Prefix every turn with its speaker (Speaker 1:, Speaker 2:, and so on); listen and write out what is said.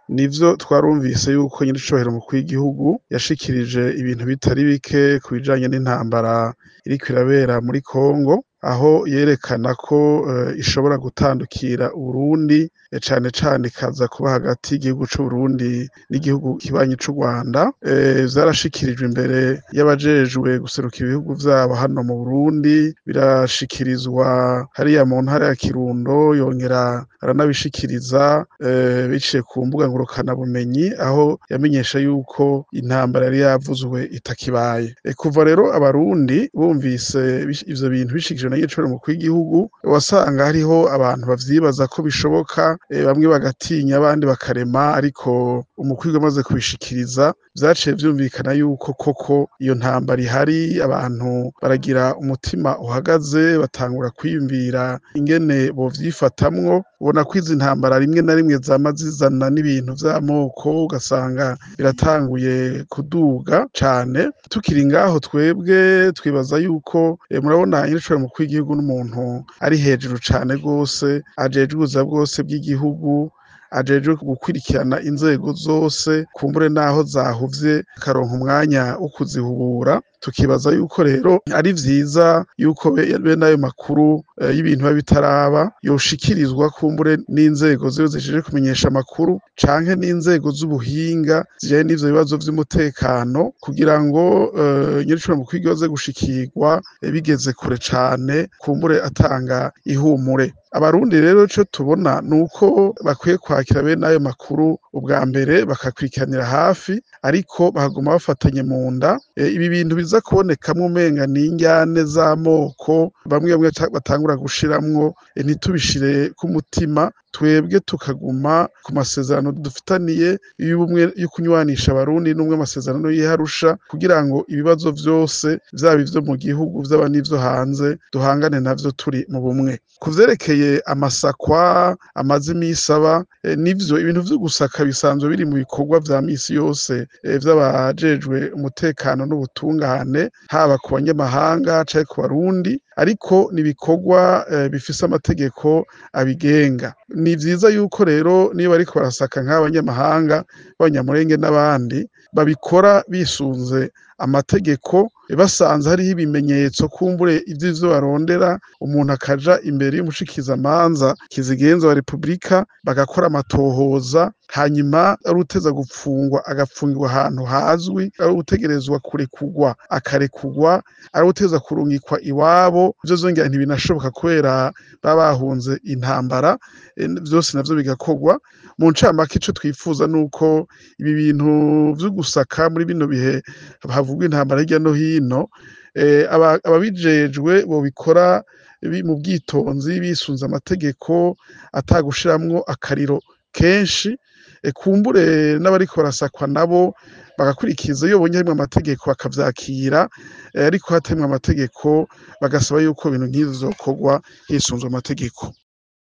Speaker 1: Nivyo, twarumvise yuko nyiricubahiro umukuru w'igihugu yashikirije ibintu bitari bike ku bijanye n'intambara iriko irabera muri Kongo, aho yerekana ko ishobora gutandukira Uburundi, cane cane ikaza kuba hagati y'igihugu c'Uburundi n'igihugu kibanyi c'u Rwanda. Vyarashikirijwe imbere y'abajejwe guseruka ibihugu vyabo hano mu Burundi, birashikirizwa hariya mu ntara ya Kirundo, yongera aranabishikiriza biciye ku mbuga ngurukanabumenyi, aho yamenyesha yuko intambara yari yavuzwe itakibaye. Kuva rero Abarundi bumvise ivyo bintu bishikirijwe na nyiricubahiro umukuru w'igihugu, wasanga hariho abantu bavyibaza ko bishoboka, bamwe bagatinya, abandi bakarema, ariko umukuru w'igihugu amaze kubishikiriza vyaciye vyumvikana yuko koko iyo ntambara ihari. Abantu baragira umutima uhagaze, batangura kwiyumvira ingene bovyifatamwo. Ubona ko izi ntambara rimwe na rimwe zama zizana n'ibintu vy'amoko, ugasanga biratanguye kuduga cane. Tukiri ngaho, twebwe twibaza yuko murabona, nyiricubahiro umukuru w'igihugu n'umuntu ari hejuru cane gose, ajejwe ubuza bwose bw'igihugu, ajejwe gukurikirana inzego zose, kumbure naho zahuvye akaronka umwanya wo kuzihubura. Tukibaza yuko rero ari vyiza yuko bene ayo makuru y'ibintu biba bitaraba yoshikirizwa kumbure n'inzego ziba zijejwe kumenyesha amakuru canke n'inzego z'ubuhinga zijanye n'ivyo bibazo vy'umutekano, kugira ngo nyiricubahiro umukuru w'igihugu aze gushikirwa bigeze kure cane, kumbure atanga ihumure. Abarundi rero, ico tubona nuko bakwiye kwakira bene ayo makuru ubwa mbere bakakurikiranira hafi, ariko bakaguma bafatanye mu nda. Ibi bintu biza kubonekamwo umenga ni indyane z'amoko bamwe bamwe batangura gushiramwo, ntitubishire ku mutima, twebwe tukaguma ku masezerano dufitaniye y'ubumwe, yo kunywanisha Abarundi n'umwe, amasezerano y'Arusha, kugira ngo ibibazo vyose, vyaba ivyo mu gihugu, vyaba n'ivyo hanze, duhangane navyo turi mu bumwe. Ku vyerekeye amasakwa amaze imisi aba, nivyo, ibintu vyo gusaka bisanzwe biri mu bikorwa vya misi yose vy'abajejwe umutekano n'ubutungane, haba ku banyamahanga canke ku Barundi, ariko ni ibikorwa bifise amategeko abigenga. Ni vyiza yuko rero niyo bariko barasaka nk'abanyamahanga b'Abanyamulenge n'abandi, babikora bisunze amategeko. Basanze hariho ibimenyetso kumbure ivy'ivyo barondera, umuntu akaja imbere y'umushikizamanza kizigenza wa Repubulika, bagakora amatohoza, hanyuma ari uwuteza gupfungwa agapfungirwa ahantu hazwi, ari uwutegerezwa kurekurwa akarekurwa, ari uwuteza kurungikwa iwabo, ivyo vyongera ntibinashoboka kubera baba bahunze intambara, vyose navyo bigakorwa. Mu ncamake, ico twifuza nuko ibi bintu vyo gusaka muri bino bihe havugwa intambara hirya no hino, ababijejwe bobikora mu bwitonzi, bisunze amategeko, atagushiramwo akariro kenshi. Kumbure n'abariko barasakwa nabo bagakurikiza, iyo babonye harimwo amategeko bakavyakira, ariko hatarimwo amategeko bagasaba yuko ibintu nk'ivyo vyokorwa hisunzwe amategeko.